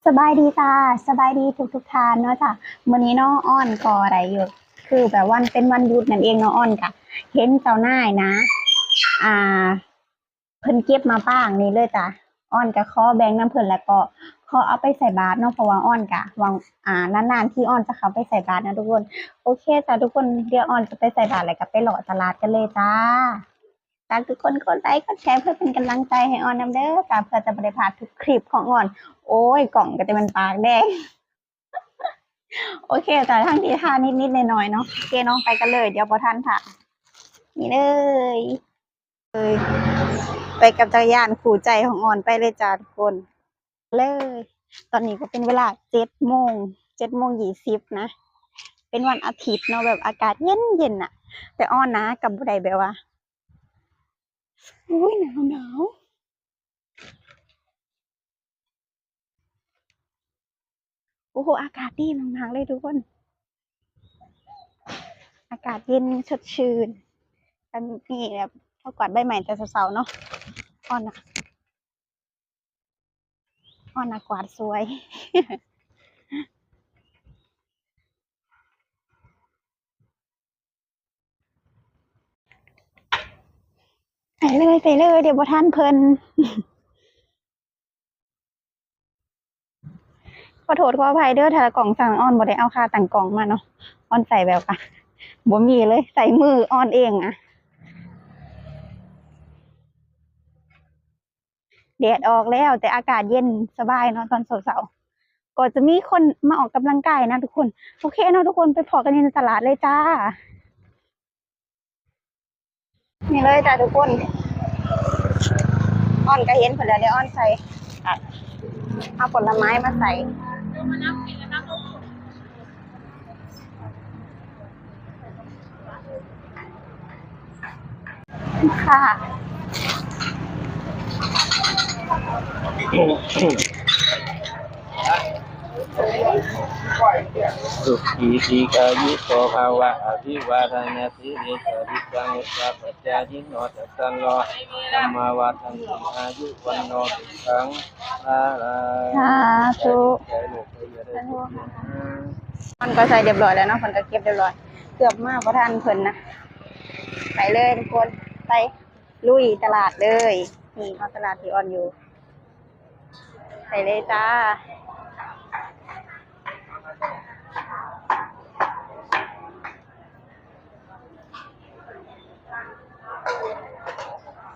ສະບາຍດີຈ້າ ສະບາຍດີທຸກໆທ່ານເນາະຈ້າ. ມື້ນີ້ເນາະ ອອນກໍໄດ້ຢູ່ ຄືແບບວັນເປັນວັນຢຸດນັ້ນເອງເນາະ ອອນກະເຫັນເຈົ້ານາຍນະ ອ່າ ເພິ່ນເກັບມາປາງນີ້ເລີຍຈ້າ. ອອນກະຂໍແບ່ງນຳເພິ່ນ ແລ້ວກໍຂໍເອົາໄປໃສ່ບາດເນາະ ເພາະວ່າອອນກະຫວັງ ອ່າ ນານໆທີອອນຈະເຂົ້າໄປໃສ່ບາດນະທຸກຄົນ. ໂອເຄຈ້າທຸກຄົນ ດຽວອອນຈະໄປໃສ່ບາດ ແລ້ວກໍໄປເລາະຕະຫຼາດກັນເລີຍຈ້າ. ຝາກທຸກຄົນກົດໄລກົດແຊເພື່ອເປັນກຳລັງໃຈໃຫ້ອອນນຳເດີຈ້າ ເພື່ອຈະບໍ່ໄດ້ພາດທຸກຄລິບຂອງອອນ. ໂອ້ຍ ກ້ອງກໍຈະແມ່ນປາກແດງ. ໂອເຄຈ້າ ທາງທີ່ທ່ານິດໆໜ້ອຍໆເນາະ. ໂອເຄເນາະ ໄປກັນເລີຍ ດຽວບໍ່ທັນທ່າ. ນີ້ເລີຍ ເອີຍ ໄປກັບຈັກກະຍານຄູ່ໃຈຂອງອອນໄປເລີຍຈ້າທຸກຄົນ. ເລີຍ ຕອນນີ້ກໍເປັນເວລາເຈັດໂມງ ເຈັດໂມງຊາວນະ ເປັນວັນອາທິດເນາະ ແບບອາກາດເຢັນໆນະ ແຕ່ອອນນະກໍບໍ່ໄດ້ແບບວ່າ ໂອ້ຍ ໜາວໆ. ໂອ້ໂຫ ອາກາດດີມາກໆເລີຍທຸກຄົນ ອາກາດເຢັນສົດຊື່ນ ແບບນີ້ ແບບເຮົາກວາດໃບໄມ້ແຕ່ເຊົ້າໆເນາະ. ອອນນະ ອອນນະກວາດສວຍ. ໄປເລີຍ ໄປເລີຍ ດຽວບໍ່ທັນເພິ່ນ. ຂໍໂທດຂໍອະໄພເດີ ຖ້າກ້ອງສັ່ນ ອອນບໍ່ໄດ້ເອົາຂາຕັ້ງກ້ອງມາເນາະ ອອນໃຊ້ແບບວ່າບໍ່ມີເລີຍ ໃຊ້ມືອອນເອງອະ. ແດດອອກແລ້ວ ແຕ່ອາກາດເຢັນສະບາຍເນາະ ຕອນເຊົ້າໆ ກໍຈະມີຄົນມາອອກກຳລັງກາຍນະທຸກຄົນ. ໂອເຄເນາະທຸກຄົນ ໄປພໍ້ກັນຢູ່ໃນຕະຫຼາດເລີຍຈ້າ. ນີ້ເລີຍຈ້າທຸກຄົນ ອອນກໍເຫັນເພິ່ນແລ້ວ ດຽວອອນໃສ່ ເອົາຜົນລະໄມ້ມາໃສ່. ຄ່ະ ສຸຂີ ດີກາຍຸ ສຸຂະ ພາວະ ອະພິວາທະນະ ສີລິສະນິດຈັງ ນິດຖາ ປັດຈາຍິໂນ ຈະຕາໂລ ທຳມາ ວັດທັນຕິ ອາຍຸ ວັນໂນ ສຸຂັງ ພະລັງ. ສາທຸ. ມັນກໍໃສ່ຮຽບຮ້ອຍແລ້ວເນາະ ເພິ່ນກໍເກັບຮຽບຮ້ອຍ ເກືອບມາບໍ່ທັນເພິ່ນນະ. ໄປເລີຍທຸກຄົນ ໄປລຸຍຕະຫຼາດເລີຍ. ນີ້ເນາະ ຕະຫຼາດທີ່ອອນຢູ່. ໄປເລີຍຈ້າ.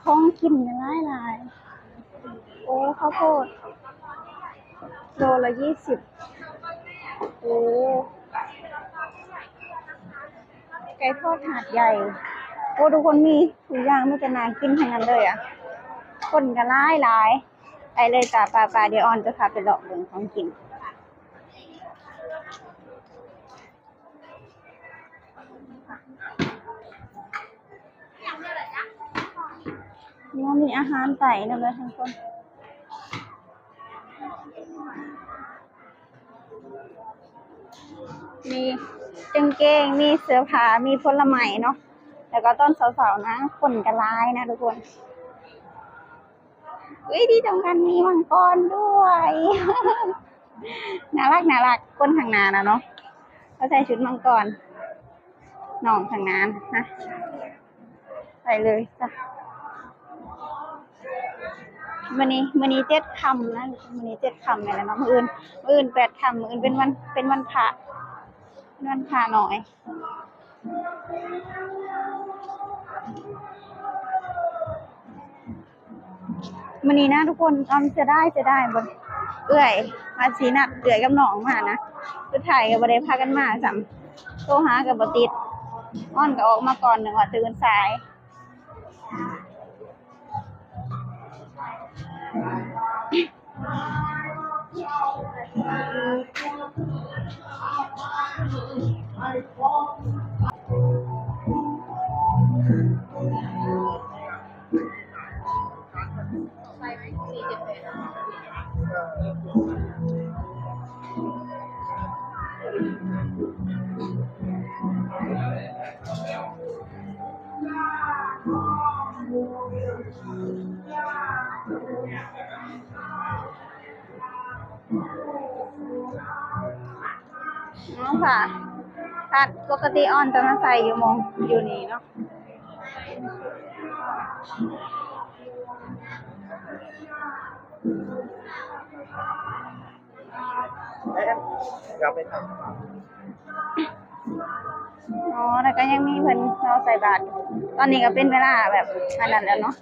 ຂອງກິນກໍຫຼາຍໆ. ໂອ້ ເຂົ້າໂພດໂລລະຊາວ. ໂອ້ ໄກ່ທອດຫາດໃຫຍ່. ໂອ້ ທຸກຄົນ ມີທຸກຢ່າງ ມີແຕ່ໜ້າກິນທັງນັ້ນເລີຍອະ. ຄົນກໍຫຼາຍໆ. ໄປເລີຍຈ້າ ໄປໆ ດຽວອອນຈະພາໄປເລາະເບິ່ງຂອງກິນ. ນີ້ມີອາຫານໄຕນຳເດີທຸກຄົນ. ມີກາງເກງ ມີເສື້ອຜ້າ ມີຜົນລະໄມ້ເນາະ. ແລ້ວກໍຕອນເຊົ້າໆນະ ຄົນກໍຫຼາຍນະທຸກຄົນ. ເອີຍ ທີ່ສຳຄັນມີມັງກອນດ້ວຍ. ໜ້າລັກ ໜ້າລັກ ຄົນຂ້າງໜ້ານະເນາະ ເຂົາໃສ່ຊຸດມັງກອນ ນ້ອງຂ້າງໜ້ານະ. ໄປເລີຍຈ້າ. ມື້ນີ້ ມື້ນີ້ເຈັດຄ່ຳນະ ມື້ນີ້ເຈັດຄ່ຳແມ່ນແລ້ວເນາະ. ມື້ອື່ນ ມື້ອື່ນແປດຄ່ຳ ມື້ອື່ນເປັນວັນ ເປັນວັນພະ ເປັນວັນພະນ້ອຍ. ມື້ນີ້ນະທຸກຄົນ ອອມເສຍດາຍ ເສຍດາຍ ບໍ່ ເອື້ອຍວ່າຊິນັດເອື້ອຍກັບນ້ອງມານະ ສຸດທ້າຍກໍບໍ່ໄດ້ພາກັນມາຊ້ຳ ໂທຫາກໍບໍ່ຕິດ. ອອນກໍອອກມາກ່ອນ ນຶກວ່າຕື່ນສາຍ. ເນາະ ຜ້າ ຜ້າ ປົກກະຕິອອນຈະມາໃສ່ຢູ່ໝ່ອງ ຢູ່ນີ້ເນາະ. ອໍ ແລ້ວກໍຍັງມີເພິ່ນເອົາໃສ່ບາດ. ຕອນນີ້ກໍເປັນເວລາແບບອັນນັ້ນແລ້ວເນາະ.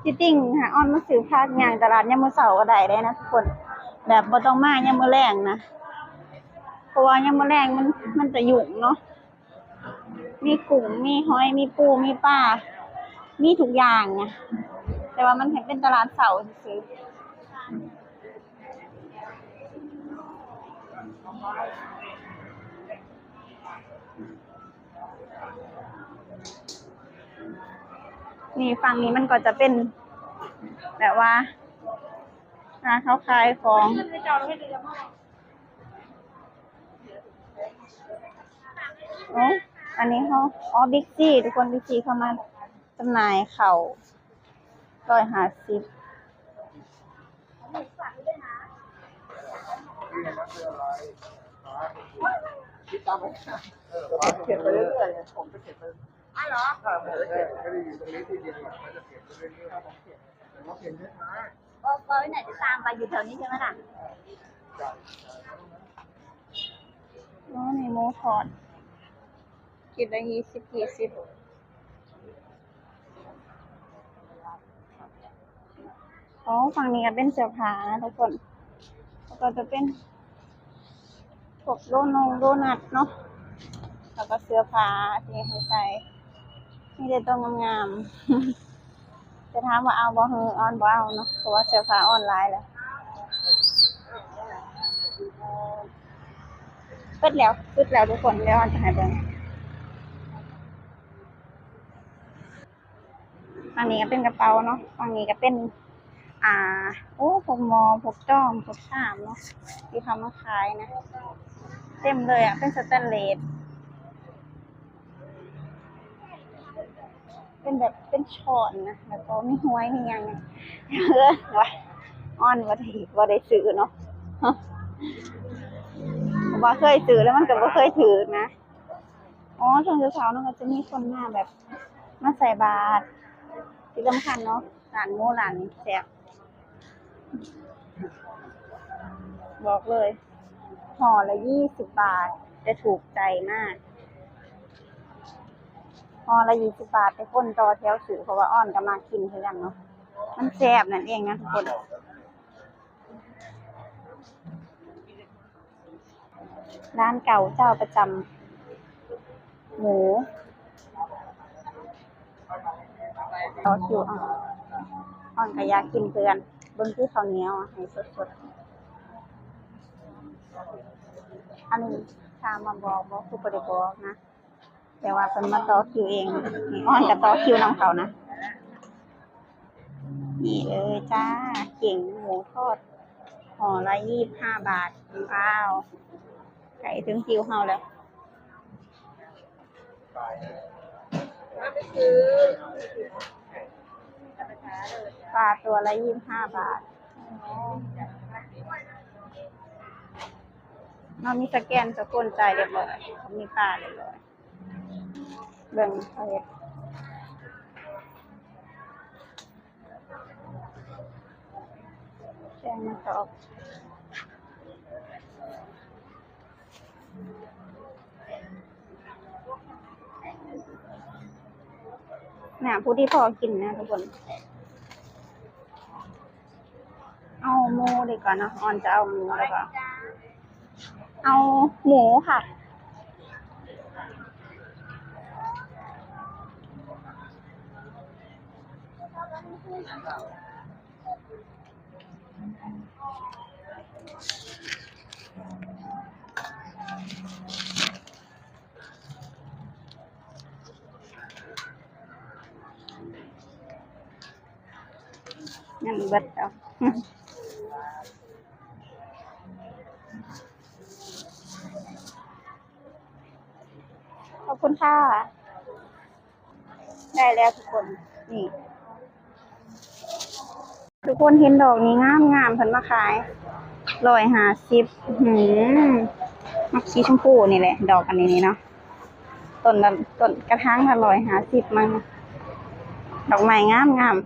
ທີ່ຈິງຫາອອນມາຊື້ຜັກຍ່າງຕະຫຼາດຍາມມື້ເຊົ້າກໍໄດ້ເດ້ນະທຸກຄົນ, ແບບບໍ່ຕ້ອງມາຍາມມື້ແລງນະ ເພາະວ່າຍາມມື້ແລງມັນ ມັນຈະຫຍຸ້ງເນາະ. ມີກຸ້ງ ມີຫອຍ ມີປູ ມີປາ ມີທຸກຢ່າງນະ, ແຕ່ວ່າມັນໃຫ້ເປັນຕະຫຼາດເຊົ້າຊື່ໆ. ນີ້ ຝັ່ງນີ້ມັນກໍຈະເປັນແບບວ່າຮ້ານເຂົາຂາຍຂອງ. ໂອ້ ອັນນີ້ເຮົາ ອໍ ບິກຊີ ທຸກຄົນ ບິກຊີເຂົາມາຈຳໜ່າຍເຂົ້າ ຮ້ອຍຫ້າສິບ. ອໍ ນີ້ໝູທອດ ຂີດລະຊາວ ຊາວ. ອໍ ຝັ່ງນີ້ກໍເປັນເສື້ອຜ້ານະທຸກຄົນ, ແລ້ວກໍຈະເປັນພວກໂດນົງໂດນັດເນາະ, ແລ້ວກໍເສື້ອຜ້າທີ່ໃຫ້ໃສ່ ມີແຕ່ຕົວງາມໆ. ຈະຖາມວ່າເອົາບໍ່ ເຮີ ອອນບໍ່ເອົາເນາະ, ເພາະວ່າເສື້ອຜ້າອອນຫຼາຍແລ້ວ. ເບິດແລ້ວ ສຸດແລ້ວທຸກຄົນ, ດຽວອອນຈະໃຫ້ເບິ່ງ. ຝັ່ງນີ້ກໍເປັນກະເປົາເນາະ, ຝັ່ງນີ້ກໍເປັນ ອ່າ ໂອ້ ພວກໝໍ້ ພວກຈອມ ພວກຊາມເນາະ ທີ່ເຂົາມາຂາຍນະ ເຕັມເລີຍອະ, ເປັນສະແຕນເລດ ເປັນແບບເປັນຊ້ອນນະ, ແລ້ວກໍມີຫວຍມີຫຍັງ. ເອີ ວ່າ ອອນບໍ່ໄດ້ ບໍ່ໄດ້ຊື້ເນາະ, ເພາະວ່າເຄີຍຊື້ແລ້ວມັນກໍບໍ່ເຄີຍຖືກນະ. ອໍ ຊ່ວງເຊົ້າໆເນາະ ກໍຈະມີຄົນມາແບບມາໃສ່ບາດ. ທີ່ສຳຄັນເນາະ ຮ້ານໝູຮ້ານນີ້ແຊບ ບອກເລີຍ, ຫໍ່ລະຊາວບາດ ແຕ່ຖືກໃຈມາກ. ຫໍ່ລະຊາວບາດ ແຕ່ຄົນຕໍ່ແຖວຊື້ ເພາະວ່າອອນກໍມັກກິນຄືກັນເນາະ, ມັນແຊບນັ້ນເອງນະທຸກຄົນ. ຮ້ານເກົ່າເຈົ້າປະຈຳໝູ ຕໍ່ຄິວ. ອອນກໍຢາກກິນຄືກັນ, ເບິ່ງຄືເຂົ້າໜຽວໃຫ້ສົດໆ. ອັນນີ້ຖາມວ່າບອກບໍ່ ຄືບໍ່ໄດ້ບອກນະ. ແຕ່ວ່າເພິ່ນມາຕໍ່ຄິວເອງ, ນີ້ ອ້ອຍກໍຕໍ່ຄິວນຳເຂົານະ. ນີ້ເລີຍຈ້າ ເກັ່ງໝູທອດ ຫໍ່ລະຊາວຫ້າບາດ. ວ້າວ ໃກ້ເຖິງຄິວເຮົາແລ້ວ. ປາຕົວລະຊາວຫ້າບາດ. ເຮົາມີສະແກນສະກົນຈ່າຍຮຽບຮ້ອຍ, ມີປາຮຽບຮ້ອຍ. ເບິ່ງເຂົາເຮັດ ແກງໝາກກອກ. ນະ ຜູ້ທີ່ພໍກິນນະທຸກຄົນ. ເອົາໝູດີກວ່າເນາະ, ອອນຈະເອົາໝູແລ້ວກໍ ເອົາໝູຄ່ະ. ຍັງເບິດເອົາ. ຄຸນຄ່າ ໄດ້ແລ້ວທຸກຄົນ ນີ້ ທຸກຄົນເຫັນດອກນີ້ງາມໆ ເພິ່ນມາຂາຍຮ້ອຍຫ້າສິບ. ອືມ ມັກສີຊົມພູນີ້ແຫຼະ ດອກອັນນີ້ນີ້ເນາະ ຕົ້ນລະ ຕົ້ນກະຖາງລະຮ້ອຍຫ້າສິບມັງ ດອກໄມ້ງາມໆ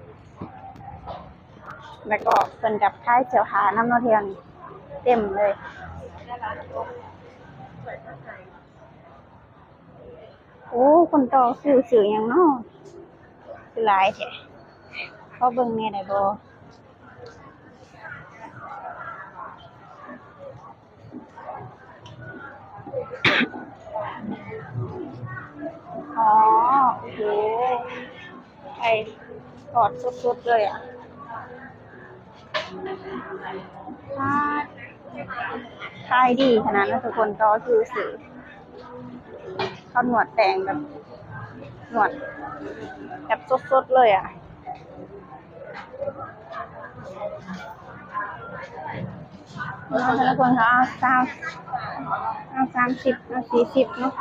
ແລ້ວກໍເພິ່ນກັບຂາຍເສື້ອຜ້ານຳເນາະ ແຖວນີ້ເຕັມເລີຍ. ໂອ້ ຄົນຕໍ່ຄິວຊື້ຫຍັງເນາະ ຄືຫຼາຍແທ້ ຂໍເບິ່ງແດ່ໄດ້ບໍ່? ອໍ ໂອເຄ ໄກ່ທອດສົດໆເລີຍອະ. ຂາຍດີຂະໜາດເນາະທຸກຄົນ ຕໍ່ຄິວຊື້ ເຂົານວດແປ້ງແບບ ນວດແບບສົດໆເລີຍອະ. ແຕ່ລະຄົນເຂົາເອົາຊາວ ເອົາສາມສິບ ເອົາສີ່ສິບເນາະ.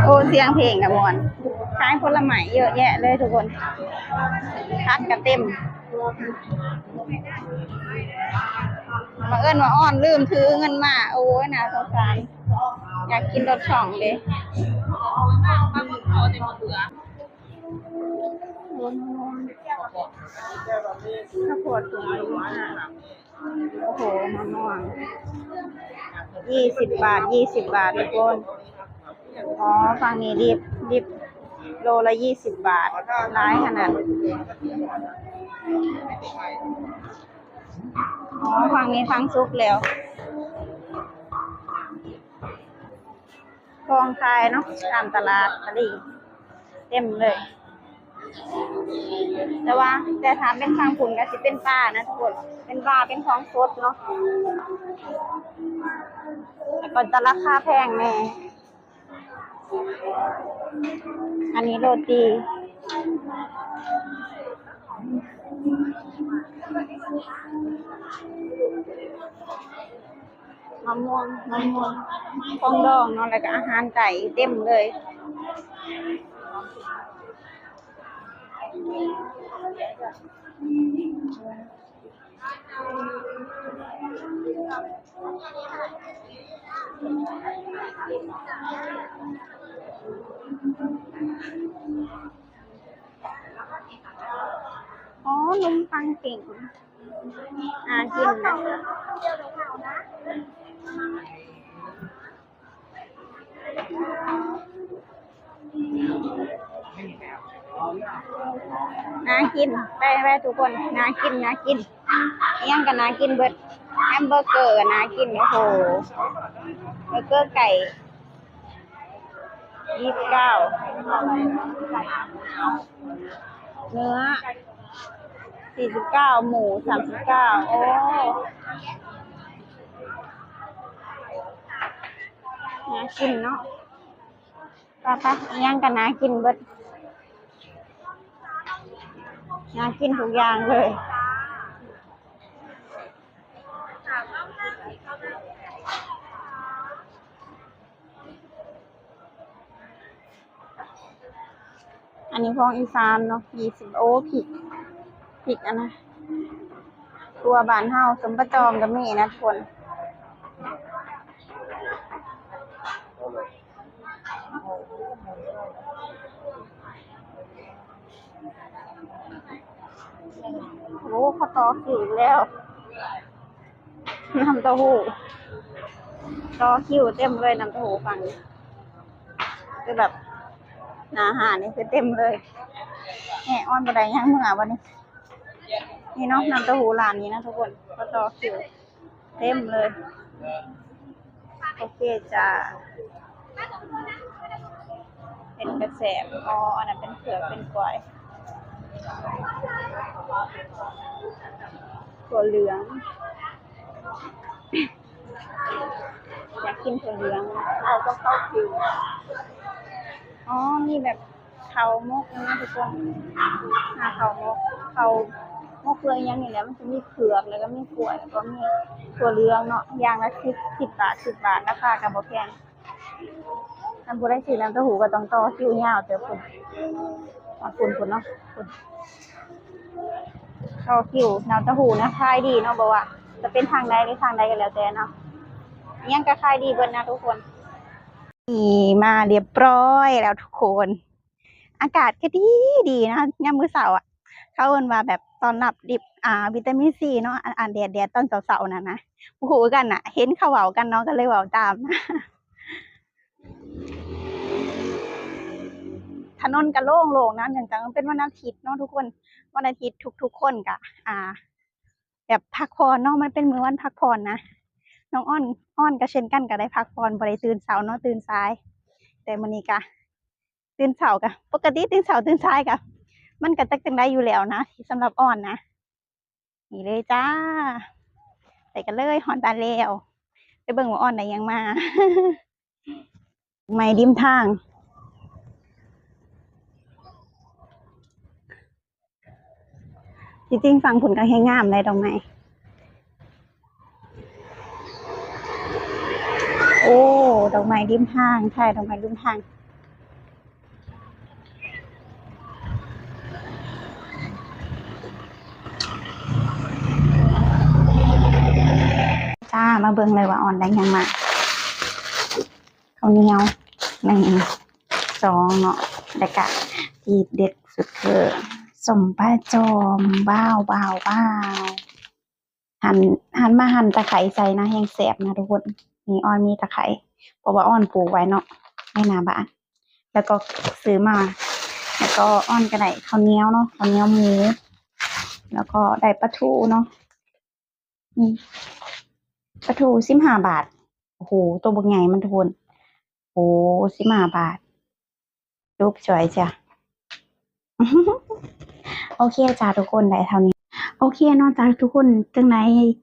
ໂອ້ ສຽງເພງກະມ່ວນ ຂາຍຜົນລະໄມ້ເຍອະແຍະເລີຍທຸກຄົນ ຜັກກະເຕັມ. ບັງເອີນວ່າອອນລືມຖືເງິນມາ ໂອ້ຍ ໜ້າສົງສານ ຢາກກິນລົດຊ່ອງເດ. ໂອ້ ຂະໂພດຖົງອາຍຸຫ້າ ໂອ້ໂຫ ມະມ່ວງ ຍີ່ສິບບາດ ຍີ່ສິບບາດທຸກຄົນ. ອໍ ຝັ່ງນີ້ດິບ ດິບໂລລະຍີ່ສິບບາດ ຫຼາຍຂະໜາດ. ອໍ ຝັ່ງນີ້ຝັ່ງສຸກແລ້ວ. ຂອງຂາຍເນາະ ຕາມຕະຫຼາດຕະລິ່ງເຕັມເລີຍ. ແຕ່ວ່າ ແຕ່ຖ້າເປັນຝັ່ງພຸ້ນກະຊິເປັນປານະທຸກຄົນ ເປັນປາ ເປັນຂອງສົດເນາະ ແລ້ວກໍຈະລາຄາແພງແດ່. ອັນນີ້ໂລຕີ ມະມ່ວງ ມະມ່ວງ ຂອງດອງເນາະ ແລ້ວກະອາຫານໄກ່ເຕັມເລີຍ. ອໍ ນົມປັງປິງ ໜ້າກິນນະ. ໜ້າກິນ ໄປໆ ທຸກຄົນ ໜ້າກິນ ໜ້າກິນ ອີ່ຫຍັງກະໜ້າກິນເບິດ ແຮມເບີເກີກະໜ້າກິນ. ໂອ້ໂຫ ເບີເກີໄກ່ ສີ່ສິບເກົ້າ ເນື້ອ ສີ່ສິບເກົ້າ ໝູ ສາມສິບເກົ້າ. ໂອ້ ໜ້າກິນເນາະ ປະ ປະ ອີ່ຫຍັງກະໜ້າກິນເບິດ ໜ້າກິນທຸກຢ່າງເລີຍ. ອັນນີ້ຂອງອີສານເນາະ ຍີ່ສິບ. ໂອ້ ພິກ ພິກອັນນະ ທົ່ວບ້ານເຮົາ ສົ້ມປາຈອມກະມີນະທຸກຄົນ. ໂອ້ ເຂົາຕໍ່ຄິວອີກແລ້ວ ນ້ຳເຕົ້າຫູ້ ຕໍ່ຄິວເຕັມເລີຍ ນ້ຳເຕົ້າຫູ້ຝັ່ງນີ້ ຄືແບບ ໜ້າຮ້ານນີ້ຄືເຕັມເລີຍ. ແນ່ ອອນບໍ່ໄດ້ຫຍັງເມືອບັດນີ້. ນີ້ເນາະ ນ້ຳເຕົ້າຫູ້ຮ້ານນີ້ນະທຸກຄົນ ເຂົາຕໍ່ຄິວເຕັມເລີຍ. ໂອເຄຈ້າ ເປັນກະແສບ. ອໍ ອັນນັ້ນເປັນເຜືອກ ເປັນກ້ອຍ ຖົ່ວເຫຼືອງ ຢາກກິນຖົ່ວເຫຼືອງ ເອົາກັບເຂົ້າຄິວ. ອໍ ມີແບບເຂົ້າໝົກນະທຸກຄົນ ຫາເຂົ້າໝົກ ເຂົ້າໝົກເຫຼືອງອີ່ຫຍັງນີ້ແຫຼະ ມັນຈະມີເຜືອກ ແລ້ວກະມີກ້ວຍ ແລ້ວກະມີຖົ່ວເຫຼືອງເນາະ ຢ່າງລະສິບ ສິບບາດ ສິບບາດ ລາຄາກະບໍ່ແພງ. ຄັນຜູ້ໃດຊື້ນ້ຳເຕົ້າຫູ້ກໍຕ້ອງຕໍ່ຄິວຍາວເຕີບພຸ້ນ ຮອດພຸ້ນພຸ້ນເນາະ ພຸ້ນ ຕໍ່ຄິວ ນ້ຳເຕົ້າຫູ້ນະ ຂາຍດີເນາະ ບໍ່ວ່າຈະເປັນທາງໃດ ຫຼື ທາງໃດກໍແລ້ວແຕ່ເນາະ ຫຍັງກໍຂາຍດີເບິດນະທຸກຄົນ. ນີ້ມາຮຽບຮ້ອຍແລ້ວທຸກຄົນ ອາກາດກໍດີດີນະ ຍາມມື້ເຊົ້າອະ ເຂົາເອີ້ນວ່າແບບຕ້ອນຮັບດິບ ອ່າ ວິຕາມິນຊີເນາະ ອັນ ອັນແດດໆຕອນເຊົ້າໆນັ້ນນະ ບໍ່ຮູ້ຄືກັນນະ ເຫັນເຂົາເວົ້າກັນເນາະ ກໍເລີຍເວົ້າຕາມ. ຖະໜົນກໍໂລ່ງໆນະ ເນື່ອງຈາກມັນເປັນວັນອາທິດເນາະທຸກຄົນ ວັນອາທິດທຸກໆຄົນກໍ ອ່າ ແບບພັກຜ່ອນເນາະ ມັນເປັນມື້ວັນພັກຜ່ອນນະ ນ້ອງອອນ ອອນກໍເຊັ່ນກັນ ກໍໄດ້ພັກຜ່ອນ ບໍ່ໄດ້ຕື່ນເຊົ້າເນາະ ຕື່ນສາຍ ແຕ່ມື້ນີ້ກໍຕື່ນເຊົ້າ ກໍປົກກະຕິຕື່ນເຊົ້າຕື່ນສາຍ ກໍມັນກໍຈັກຈັ່ງໃດຢູ່ແລ້ວນະ ສຳລັບອອນນະ. ນີ້ເລີຍຈ້າ ໄປກັນເລີຍ ຮອດບ້ານແລ້ວ ໄປເບິ່ງວ່າອອນໄດ້ຫຍັງມາ ດອກໄມ້ລິມທາງ ທີ່ຈິງຝັ່ງພຸ້ນກໍແຮງງາມໄດ໋ ດອກໄມ້ ໂອ້ ດອກໄມ້ລິມທາງ ຖ່າຍດອກໄມ້ລິມທາງ. ຈ້າ ມາເບິ່ງເລີຍວ່າອອນໄດ້ຫຍັງມາ ເຂົ້າໜຽວໜຶ່ງ ສອງເນາະ ແລ້ວກະທີ່ເດັດສຸດຄືສົ້ມປາຈອມ ວ້າວ ວ້າວ ວ້າວ. ຫັນ ຫັນມາ ຫັນຕະໄຄໃສ່ນະ ແຮງແຊບນະທຸກຄົນ. ນີ້ອອນມີຕະໄຄ ເພາະວ່າອອນປູກໄວ້ເນາະ ໃນໜ້າບ້ານ ແລ້ວກໍຊື້ມາ ແລ້ວກໍອອນກໍໄດ້ເຂົ້າໜຽວເນາະ ເຂົ້າໜຽວໝູ ແລ້ວກໍໄດ້ປາທູເນາະ. ນີ້ປາທູສິບຫ້າບາດ ໂອ້ໂຫ ໂຕບັກໃຫຍ່ມັນທຸກຄົນ ໂອ້ ສິບຫ້າບາດ ຈົບສວຍຈ້າ. ໂອເຄຈ້າທຸກຄົນ ໄດ້ເທົ່ານີ້. ໂອເຄເນາະຈ້າທຸກຄົນ ຈັ່ງໃດ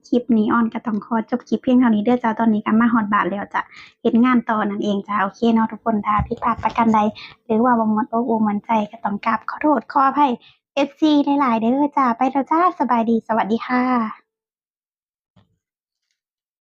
ຄລິບນີ້ອອນກໍຕ້ອງຂໍຈົບຄລິບພຽງເທົ່ານີ້ເດີຈ້າ. ຕອນນີ້ກໍມາຮອດບ້ານແລ້ວຈ້າ ເຮັດງານຕໍ່ນັ້ນເອງຈ້າ. ໂອເຄເນາະທຸກຄົນ ຖ້າຜິດພາດປະການໃດ ຫຼືວ່າບໍ່ມ່ວນອົກບໍ່ມ່ວນໃຈ ກໍຕ້ອງກາບຂໍໂທດຂໍອະໄພ ເອັຟຊີ ຫຼາຍໆເດີຈ້າ. ໄປແລ້ວຈ້າ ສະບາຍດີ ສະຫວັດດີຄ່ະ.